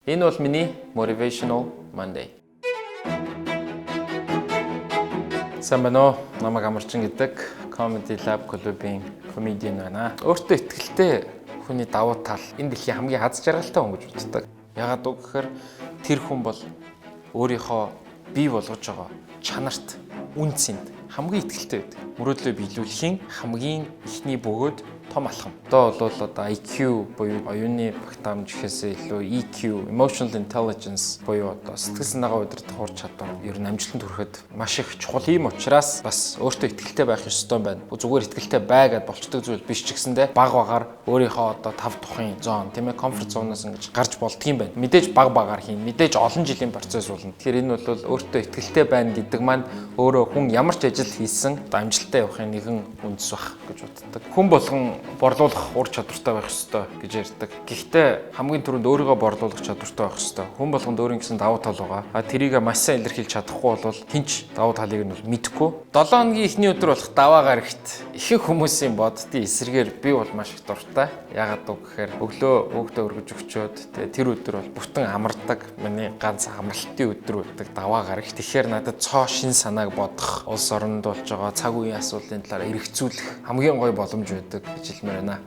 Энэ бол миний Motivational Monday. Сайн байна уу? Намайг Амарчин гэдэг, Comedy Lab клубын comedian байна. Өөртөө итгэлтэй хүний давуу тал, энэ дэлхийн хамгийн аз жаргалтай хүн гэж боддог. Яагаад үг гэхээр тэр хүн бол өөрийнхөө бий болгож байгаа чанарт, үнэ цэнд хамгийн итгэлтэй байдаг. Мөрөөдлөө биелүүлэхийн хамгийн эхний бөгөөд том алхам. Одоо бол одоо IQ буюу оюуны багтаамж гэхээсээ илүү EQ, emotional intelligence буюу одоо сэтгэл санаагаа удирдах ур чадвар ер нь амжилтанд хүрэхэд маш их чухал. Ийм учраас бас өөртөө итгэлтэй байх ёстой байна. Зүгээр итгэлтэй бай гэд болчдөг зүйл биш ч гэсэндээ баг багаар өөрийнхөө одоо тав тухын zone, тийм ээ, comfort zone-оос ингэж гарч болдгийм байна. Мэдээж баг багаар хийн, мэдээж олон жилийн процесс болно. Тэгэхээр энэ бол өөртөө итгэлтэй байна гэдэг маань өөрөө хүн ямар ч ажил хийсэн одоо амжилттай явахын нэгэн үндэс байх гэж боддог. Хүн болгон борлуулах ур чадвартай байх ёстой гэж ярьдаг. Гэхдээ хамгийн түрүүнд өөрийгөө борлуулах чадвартай байх ёстой. Хүн болгонд өөрийн гэсэн давуу тал байгаа. А тэрийг маш сайн илэрхийлж чадахгүй бол хэн ч давуу талыг нь бол мэдэхгүй. 7 хоногийн эхний өдөр болох даваа гарагт ихэнх хүмүүсийн боддын эсрэгээр би бол маш их дуртай. Яагаад үг гэхээр өглөө хүүхдээ өргөж өгчөөд, тэгээ тэр өдөр бол бүтэн амардаг. Миний ганц амралтын өдөр байдаг даваа гарагт. Тэгэхээр надад цоо шинэ санааг бодох, улс оронд болж байгаа цаг үеийн асуудлын талаар эргцүүлэх хамгийн гоё боломж байдаг гэж хэлмээр байна.